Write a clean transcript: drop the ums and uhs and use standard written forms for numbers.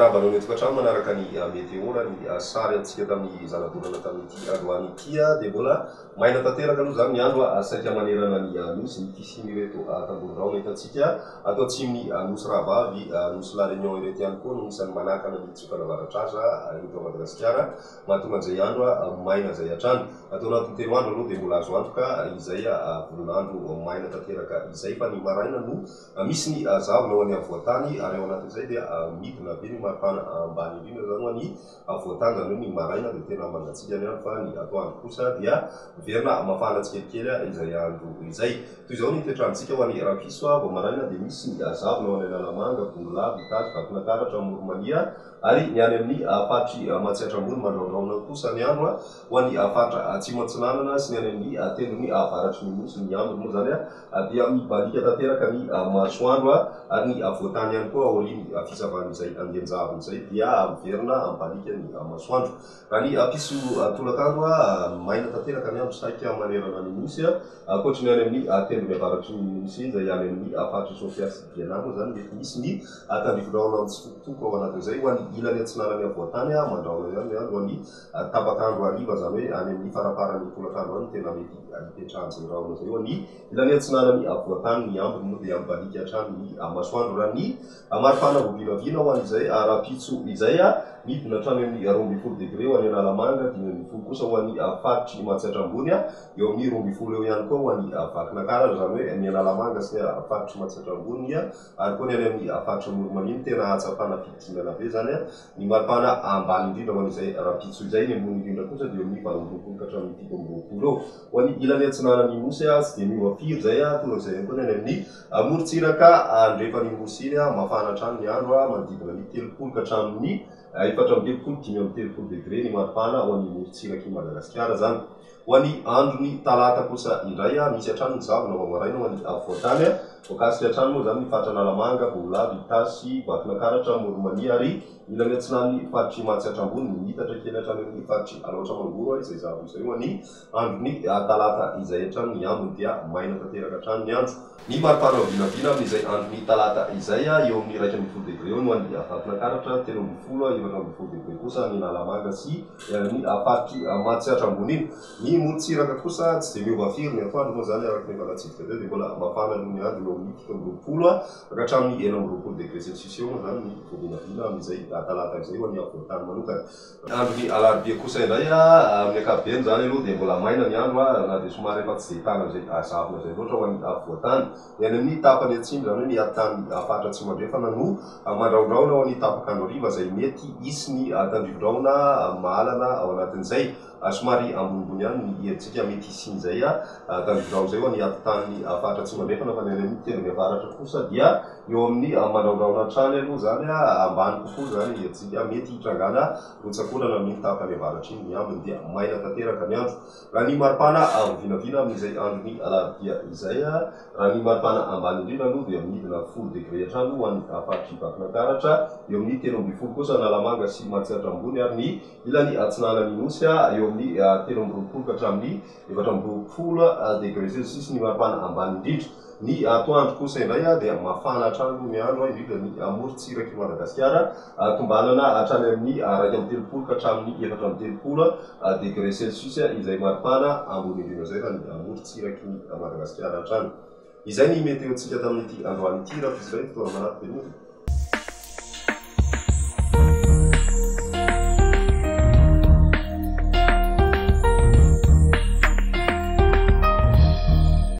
Miarahaba anao any an-tokantrano manaraka ny météo. Raha ny sary antsika tamin'ny zanabolana tamin'ity androany ity dia mbola maina tanteraka aloha izany ny andro saika manerana ny Nosy. Ny fisian'ireto tangoron-drahona hitantsika ato atsimon'ny Nosy Rahavavy, Nosy La Réunion ireto ihany koa no isan'ny manakana ny tsokana avaratraza eto Madagasikara. Mahatonga an'izay andro maina izay hatrany. Ato anatin'ny 3 andro aloha dia mbola azo antoka izay volon'andro maina tanteraka izay fa ny maraina no Misy ny zavona ho an'ny afovoan-tany ary ao anatin'izay dia midina be ny maripana ambany indrindra izany ho an'ny afovoan-tany, izany hoe ny maraina dia tena mangatsiaka ny andro fa ny atoandro kosa dia miverina mafana tsikelikely izay andro izay. Toy izao ny toetr'androntsika ho an'ny rahampitso, vao maraina dia misy ny zavona ho any Analamanga, Bongolava, Itasy, Vakinankaratra, Amoronmania ary ny any amin'ny faritr'i Matsiatra Ambony. Mandrahondrahona kosa ny andro ho an'ny faritra Atsimo Atsinanana sy ny any amin'ny tendrony avaratry ny Nosy. Ny ambiny moa izany dia mibaliaka tanteraka ny masoandro ary ny afovoan-tany ihany koa aorian'ny fisavan'izay andian-javony izay dia miverina mibaliaka ny masoandro. Raha ny piso tolakandro, maina tanteraka ny andro saika manerana ny Nosy, ankoatry ny any amin'ny tendrony avaratry ny Nosy iny izay any amin'ny faritr'i Sofia sy Diana moa izany mety misy ny tandrifin-drahona mitsitokotoko ao anatin'izay. Ho an'ny ilany atsinanan'ny afovoan-tany, mandrahona ihany ny andro ho an'ny tapak'andro hariva, izany hoe any amin'ny faramparan'ny tolakandro any no tena mety hipetrahan'izay rahona izay. Ho an'ny ilany atsinanan'ny afovoan-tany, ny ambiny moa dia mibaliaka hatrany ny masoandro. Raha ny maripana vao vinavina ho an'izay rahampitso izay, midina hatrany amin'ny 12 degre ho an'i Analamanga, 15 kosa ho an'ny faritr'i Matsiatra Ambony, eo amin'ny 12 eo ihany koa ho an'i Vakinankaratra, izany hoe ny Analamanga sy ny faritr'i Matsiatra Ambony ary koa ny any amin'ny faritr'i Amoron'i Mania no tena ahatsapana fidinana be izany. Ny maripana ambany indrindra ho an'izay rahampitso izay, ny ambony indrindra kosa dia eo amin'ny 28 ka hatramin'ny 27 eo. Ho an'ny ilany atsinanan'ny Nosy, tsy dia miova firy izay, torak'izay ihany koa ny any amin'ny morontsiraka andrefan'ny Nosy iny, mafana hatrany ny andro, manodidina ny 30 ka hatramin'ny 34, 35 degre ny maripana ho an'ny morontsirak'i Madagasikara izany. Ho an'ny andron'ny talata kosa indray, misy hatrany ny zavona vao maraina ho an'ny afovoan-tany. Voakasika hatrany moa izany ny faritra Analamanga, Bongolava, Itasy, Vakinankaratra, Amoron'i Mania ary ilany atsinan'ny faritr'i Matsiatra Ambony. Miitatra kely hatrany amin'ny faritr'i Alaotra Mangoro izay zavona izay ho an'ny andron'ny talata izay hatrany. Ny ambiny dia maina tanteraka hatrany ny andro. Ny maripana vinavina amin'izay andron'ny talata izay, eo amin'ny 11 degre eo no any Vakinankaratra, 13, 14 degre kosa any Analamanga sy ny faritr'i Matsiatra Ambony iny. Ny morontsiraka kosa tsy dia miova firy, ny atoandro moa izany araka ny efa natsidika teo dia mbola mafana aloha ny andro eo amin'ny 27 ka hatramin'ny 26 degre celsius eo moa izany ny voavinavina amin'izay talata izay ho an'ny afovoan-tany manokana. Andron'ny alarobia kosa indray, amin'ny ankapobeny izany aloha dia mbola maina ny andro na dia somary efa tsy dia tana izay zavona izay loatra ho an'ny afovoan-tany. Ny any amin'ny tapany atsimo, izany hoe ny tany faritra atsimo andrefana no mandrahondrahona ho an'ny tapak'andro hariva izay mety hisy ny tandrifindrahona mahalana ao anatin'izay. Somary ambonimbony ihany ny herijika mety hisian'izay tandrifindrahona izay ho an'ny atitan'ny faritra atsimo andrefana fa ny any amin'ny tendrony avaratra kosa dia eo amin'ny mandrahondrahona hatrany aloha izany, ambany kokoa izany ny herijika mety hitrangana rotsak'orana amin'iny tapany avaratra iny. Ny ambiny dia maina tanteraka ny andro. Raha ny maripana vinavina amin'izay andron'ny alarobia izay, raha ny maripana ambany indrindra aloha dia midina 10 degre hatrany ho an'ny faritr'i Vakinankaratra, eo amin'ny 13 kosa Analamanga sy Matsiatra Ambony ary ny ilany atsinanan'ny Nosy eo amin'ny 23 ka hatramin'ny 24 degre celsius ny maripana ambany indrindra. Ny atoandro kosa indray dia mafana hatrany aloha ny andro, indrindra ny morontsirak'i Madagasikara, tombanana hatrany amin'ny 31 ka hatramin'ny 34 degre celsius izay maripana ambony indrindra izay raha ny morontsirak'i Madagasikara hatrany. Izay ny météo-ntsika tamin'ity androany ity, raha f'izy indray fotoana manaraka veloma.